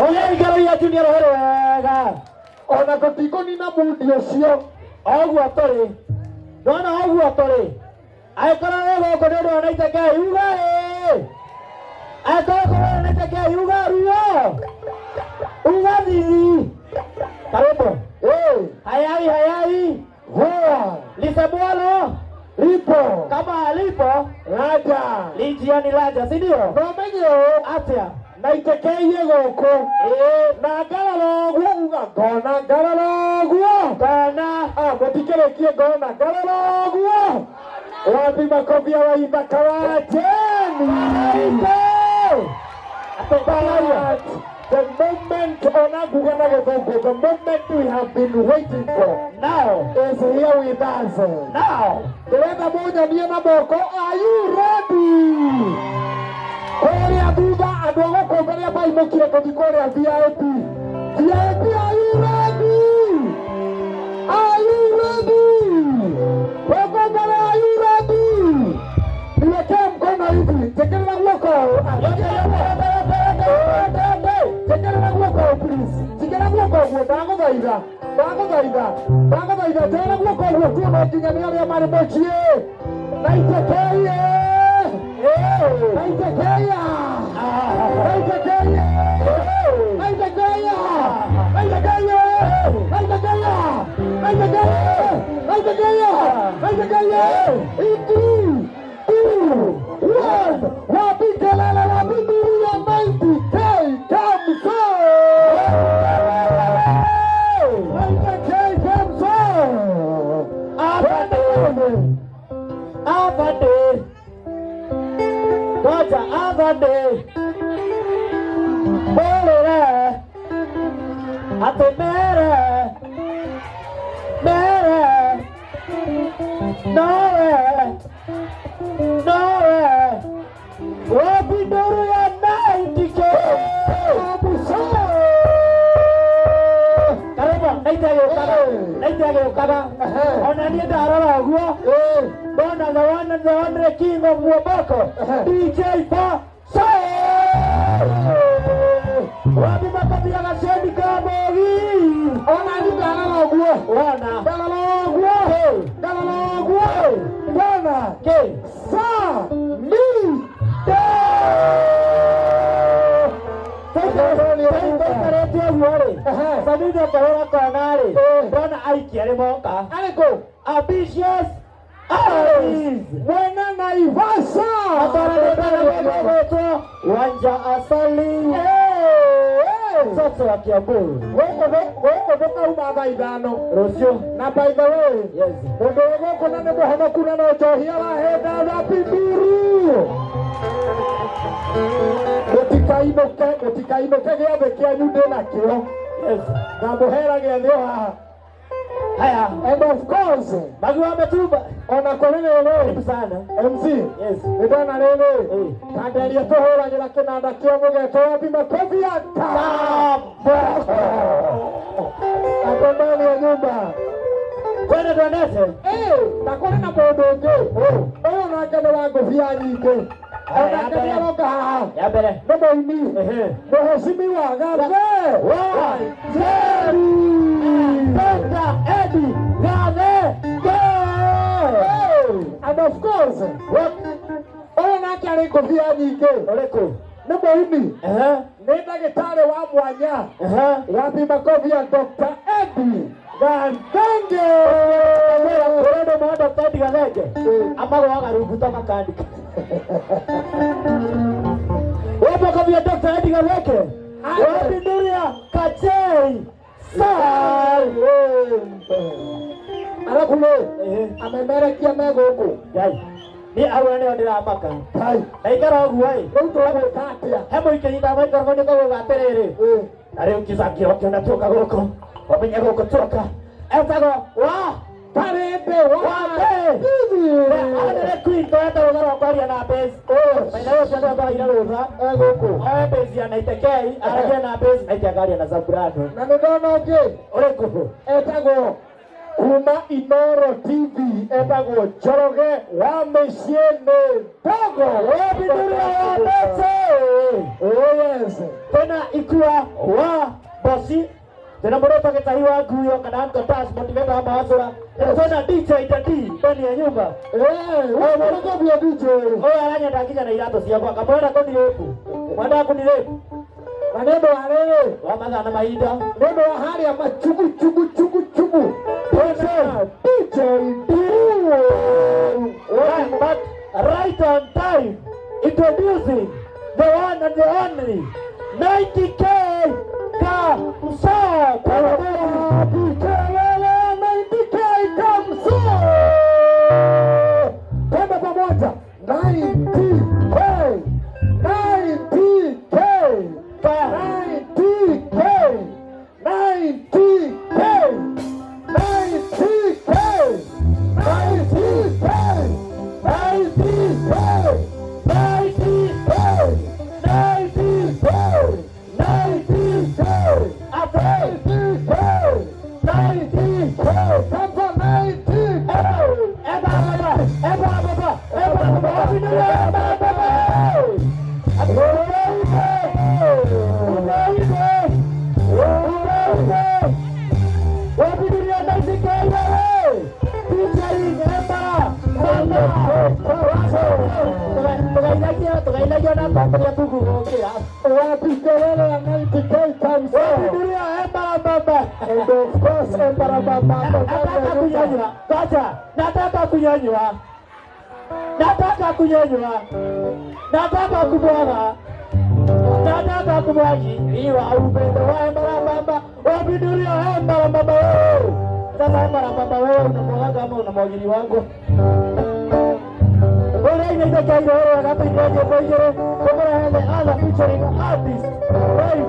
Oya igaro ya junior horo wega. Ona tũtikũnina mundi ũcio. Oguo tũrĩ. Ndona oguo tũrĩ. Angĩkorwo wĩ gũkũ nĩ ũndũ wa 90K uga ĩĩ. Angĩkorwo kũrĩ na 90K uga ruo. Uga thithi. Karibu. Eh, Hayai hayai. hoa Lisemwalo lipo kama alipo laja lijiani laja, si ndio? No menye ũũ Atia. 90K ĩ gũkũ Ĩĩ. na ngarara ũguo uga ngona ngarara ũguo. Kana Ah, mũtikĩrĩkie ngona ngarara ũguo. Wapi makofi ya Waithaka wa Jeni? Ate But the moment ona nguga na gĩthũngũ, the moment we have been waiting for now is here with us. Now. Ndĩrenda mũnyonie na moko, are you ready? Kũrĩa thutha andũ a gũkũ mbere mainũkire tũthiĩ kũrĩa VIP. VIP, are you ready? Are you ready? Gũkũ mbere, are you ready? Niwekee mkono hivi, njĩkĩrĩra guoko. Njĩkĩrĩra guoko please. Njĩkĩra guoko ũguo, ndagũthaitha. Ndagũthaitha. Ndagũthaitha, njĩkĩra guoko ũguo tuone nginya nĩ arĩa marĩ mũciĩ. 90K. 90K. 90K. 90K. 90K. 90K. 90K. 90K. 90K. In three, two, one. Wapi kelele, wapi nduru ya 90K Kamso? 90K Kamso. Afande. Afande. Ngoja afande. Bolere. Ate mere. Mere. Nowe. Nowe. Wapi nduru ya 90K? Kamso. Karibu, naite agĩũkaga. Naite agĩũkaga. Ona niĩ ndarora ũguo. Ndona the one and the only king of Mwoboko. DJ Fa. Wapi makofi ya Gacendi Kamogi? Ona ni ndarora ũguo. Wana. Ndarora ũguo. Ndarora ũguo. Ndona. Ke. Sa. Mi. De. Taikarĩte ũguo rĩ. Samido akĩhũra kona rĩ. Ndona aikia arĩ moka. Arĩkũ? Ambitious Eyes. Mwene Naivasha. Atwaranĩte na mũndũ ũgwĩtwo Wanja Asali. Sasa wa Kiambu. Gũkũ tũkauma thaa 5 Rũciũ. Na by the way, Yes. mũndũ wĩ gũkũ na nĩ mũhonoku na no njohi arahenda, wapi nduru? Mũtikainũke, mũtikainũke, gĩathĩ kĩanyu ndĩ nakĩo. Yes. Ngamũhera gĩathĩ o haha. Haya. And of course, Maguwa Metumba. Ona kũrĩ rĩrĩ Karibu sana. MC, Yes. nĩ ndona rĩrĩ Eh. kanderia tũhũragĩra kĩnanda kĩa mũgeto, wapi makofi ya Kaboko ako ndani ya nyumba. Twende twendete. Eh, na kũrĩ na mũndũ ũngĩ ũyũ nake nĩ wa ngũbia nyingĩ, onake nĩ aroka haha. Ya mbere. Nĩ mũini Ehe. Mheshimiwa Gathe Wa Njeri. Dr. Eddie Gathe. Hey, and of course ũyũ nake arĩ ngũbia nyingĩ. Ũrĩkũ? Nĩ mũini, Ehe. nĩ ndagĩtarĩ wa mwanya. Ehe. Wapi makofi ya Dr. Eddie Gathenge? Ũrenda mwa Dr. Eddie Gathenge? Amagũaga rungu ta makanika. Wapi makofi ya Dr. Eddie Gathenge? Wapi nduru ya Kachei Sal? Arabu rĩ, Ehe. amemerekia me gũkũ. Ngai. Niĩ arua nĩo ndĩramaka. Kai. Na ikara ũguo ĩ. Rĩu tũgwĩka atĩa? He mũikĩri microphone ũkauga atĩrĩrĩ. Na rĩu kiza kĩokio na tuoka gũkũ. Ũmenye gũkũ tuoka. Etagwo wa Karĩndĩ wa Wa Anere Queen toyota rũtha rwa kwaria na bass. Maina ũcio nĩwe twaheire rũtha. Gũkũ. Oe bass ya 90K, aragia na bass, na akaria na soprano. Na nĩ ndona ũngĩ Ũrĩkũ? Etagwo Kuma Inoro TV etagwo Njoroge wa mĩciĩ nĩ ndogo. Wabinduria wa Mete. Oh yes. Tena ikua wa bosi. Tena moroto gĩtahi wa nguyo kana mkotas motiveta wa mawazura. Tena DJ Dadi ndani ya nyumba. Eh, wewe unakwambia DJ. Oyo aranyenda nginya na iratũ ciakwa kamwenda kũnirĩpu. Mwenda kũnirĩpu. Na nĩ ũndũ wa rĩrĩ, Wa mathaa na mahinda. nĩ ũndũ wa harĩa machugu chugu chugu chugu. Tena DJ D. Right, but right on time, introducing the one and the only 90K Kamsa. Kelele 90K Kamsa. Twende pamoja. 90K. 90K. 90K. 90K. 90K. 90K. 90K. 90K. 90K. 90K. 90K. 90K. Come 90K. Eba baba, eba baba, eba baba, eba baba. Wapidunia 90K wewe. Featuring Emma Mama. Tukainagia na kuangalia kuku gũkĩra. Wapi kelele ya 90K Kamsa? Wapidunia Emma Baba. And of course, Emma Baba. Nataka kunyanyua. Ngoja, nataka kunyanyua. Nataka kunyanyua. Nataka kumwaga. Nataka kumwagiliwa upendo wa Emma Baba. Wapidunia Emma Baba wewe. Sasa Emma Baba wewe unamwaga ama unamwagili wangu? Ore inaita kairo ore wakati ndio kwa hiyo kwa hele ala featuring artist right.